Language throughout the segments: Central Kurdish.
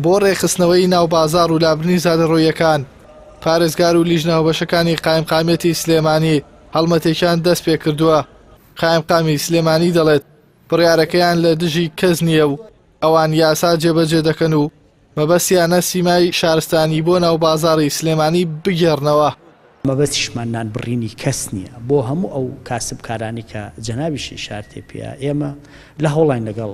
بۆ ڕێکخستنەوەی ناو بازاڕ و لابردنی زادەڕۆییەکان، پارێزگار و لیژنە هاوبەشەکانی قایمقامیەتی سلێمانی هەڵمەتێکیان دەستپێکردووە. قایمقامی سلێمانی دەڵێت، بڕیارەکەیان لە دژی کەس نییە و ئەوان یاسا جێبەجێ دەکەن و مەبەستیانە سیمای شارستانی بۆ ناو بازاڕی سلێمانی بگێڕنەوە. مەبەستیشمان نان بڕینی کەس نییە، بۆ هەموو ئەو کاسبکارانەی کە جەنابیش ئیشارەتی پێیە، ئێمە لە هەوڵاین لەگەڵ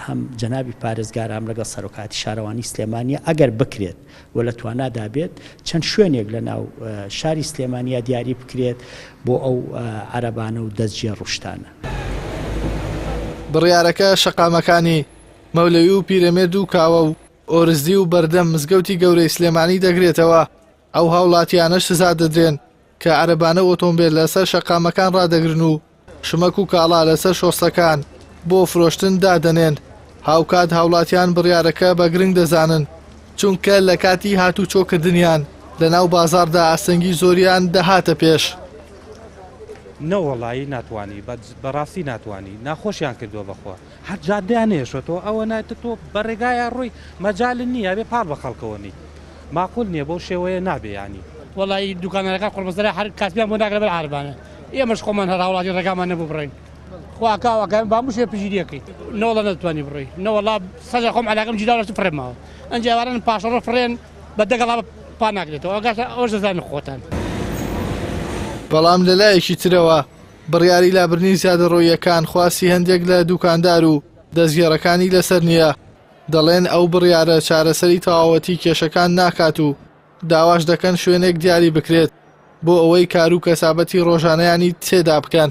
هەم جەنابی پارێزگار هەم لەگەڵ سەرۆکایەتی شارەوانی سلێمانییە ئەگەر بکرێت و لە توانادا بێت چەند شوێنێک لە ناو شاری سلێمانییە دیاری بکرێت بۆ ئەو عەرەبانە و دەستگێڕ و شتانە. بڕیارەکە شەقامەکانی، مەولەوی و پیرەمێرد و کاوە و ئۆرزدی و بەردەم مزگەوتی گەورەی سلێمانی دەگرێتەوە، ئەو هاوڵاتیانەش سزا دەدرێن کە عەرەبانە و ئۆتۆمبێل لەسەر شەقامەکان ڕادەگرن و شمەک و کاڵا لەسەر شۆستەکان بۆ فرۆشتن دادەنێن، هاوکات هاوڵاتیان بڕیارەکە بە گرنگ دەزانن، چونکە لە کاتی هاتوچۆکردنیان لەناو بازاڕدا ئاستەنگی زۆریان دەهاتە پێش. نەوەڵایی ناتوانی بەڕاستی ناتوانی ناخۆشیان کردوە بەخوا. هەر جادەیان نەیەشۆتەوە ئەوە نا تۆ بە ڕێگایە ڕۆی مەجالت نییە ئەبێ پاڵ بە خەڵکەوە نیت ماقول نییە بەو شێوەیە نابێ یانی. وەڵایی دوکاندارەکان قوڕبەسەرە هەر کاسبیان بۆ ناکرێ بەر عارەبانە ئێمەش خۆمان هەر هاوڵاتی ڕێگامان نەبوو بڕۆین خوا ئەکا ئەکا با هەموو شوێ پژیری ئەکەیت نەوەڵا نەتوانی بڕۆی نەوەڵا سەجا خۆم عەلاقەم گیراوە لەسەر فڕێم ماوە ئەنجا ئێواران پاشەڕۆ فڕێن بە دەگەڵا پا ناکرێتەوە ئەگاتە ئەوەش دەزانن خۆتان. بەڵام لەلایەکی ترەوە بڕیاری لابردنی زیادەڕۆییەکان خواستی هەندێک لە دوکاندار و دەستگێڕەکانی لەسەر نییە، دەڵێن ئەو بڕیارە چارەسەری تەواوەتی کێشەکان ناکات و داواش دەکەن شوێنێک دیاری بکرێت بۆ ئەوەی کار و کەسابەتی ڕۆژانەیانی تێدا بکەن.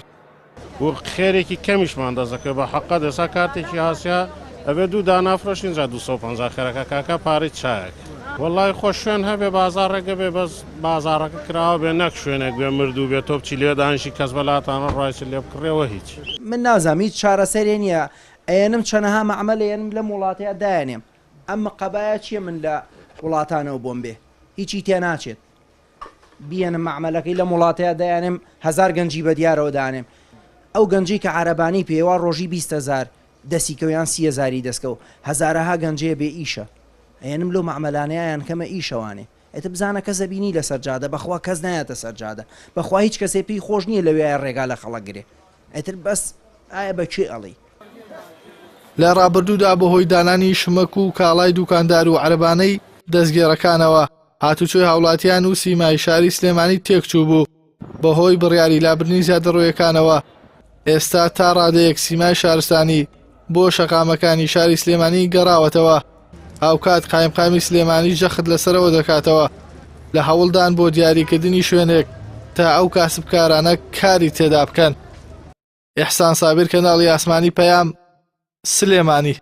و خێرێکی کەمیشمان دەست دەکەوێت بە حەقەت ئێستا کارتێکی هاسیا ئەبێ دوو دانا فرۆشین جا 250 خێرەکە کاکە پارەی چایەک وەڵای خۆ شوێن هەبێ بازاڕێک بێ بەس بازاڕەکە کراوە بێ نەک شوێنێک بێ مردوو بێ تۆ بچی لێ دانیشی کەس بەلاتانە ڕایچ لێ بکڕێەوە هیچ. من نازانم هیچ چارەسەرێ نیە ئەیەنم چەنەها مەعمەل ئەیەنم لەم وڵاتەیا دایەنێم ئەم مقەبایە چیە من لە وڵاتانەوە بۆم بێ هیچی تێناچێت بیەنم مەعمەلەکەی لەم وڵاتەیا دایانێم هەزار گەنجی بەدیارەوە دانێم ئەو گەنجەی کە عەرەبانەی پێوە ڕۆژی 20 هەزار دەسی کەو یان 30 هەزاری دەستکەو هەزارەها گەنجەیە بێ ئیشە ئەیەنم لەو مەعمەلانەیان کەمە ئیشەوانێ ئێتە بزانە کەس ئەبینی لەسەر جادە بەخوا کەس نایەتە سەر جادە بەخوا هیچ کەسێ پێی خۆش نییە لەوێیە ڕێگا لە خەڵک گرێ ئیتر بەس ئایا بە کێ ئەڵێی. لە ڕابردوودا بەهۆی دانانی شمەک و کاڵای دوکاندار و عەرەبانەی دەستگێڕەکانەوە هاتوچۆی هاوڵاتیان و سیمای شاری سلێمانی تێکچووبوو، بەهۆی بڕیاری لابردنی زیادەڕۆیەکانەوە ئێستا تا ڕادەیەک سیمای شارستانی بۆ شەقامەکانی شاری سلێمانی گەڕاوەتەوە، هاوکات قایمقامی سلێمانی جەخت لەسەرەوە دەکاتەوە لە هەوڵدان بۆ دیاریکردنی شوێنێک تا ئەو کاسبکارانە کاری تێدا بکەن. ئیحسان سابیر کەناڵی ئاسمانی پەیام، سلێمانی.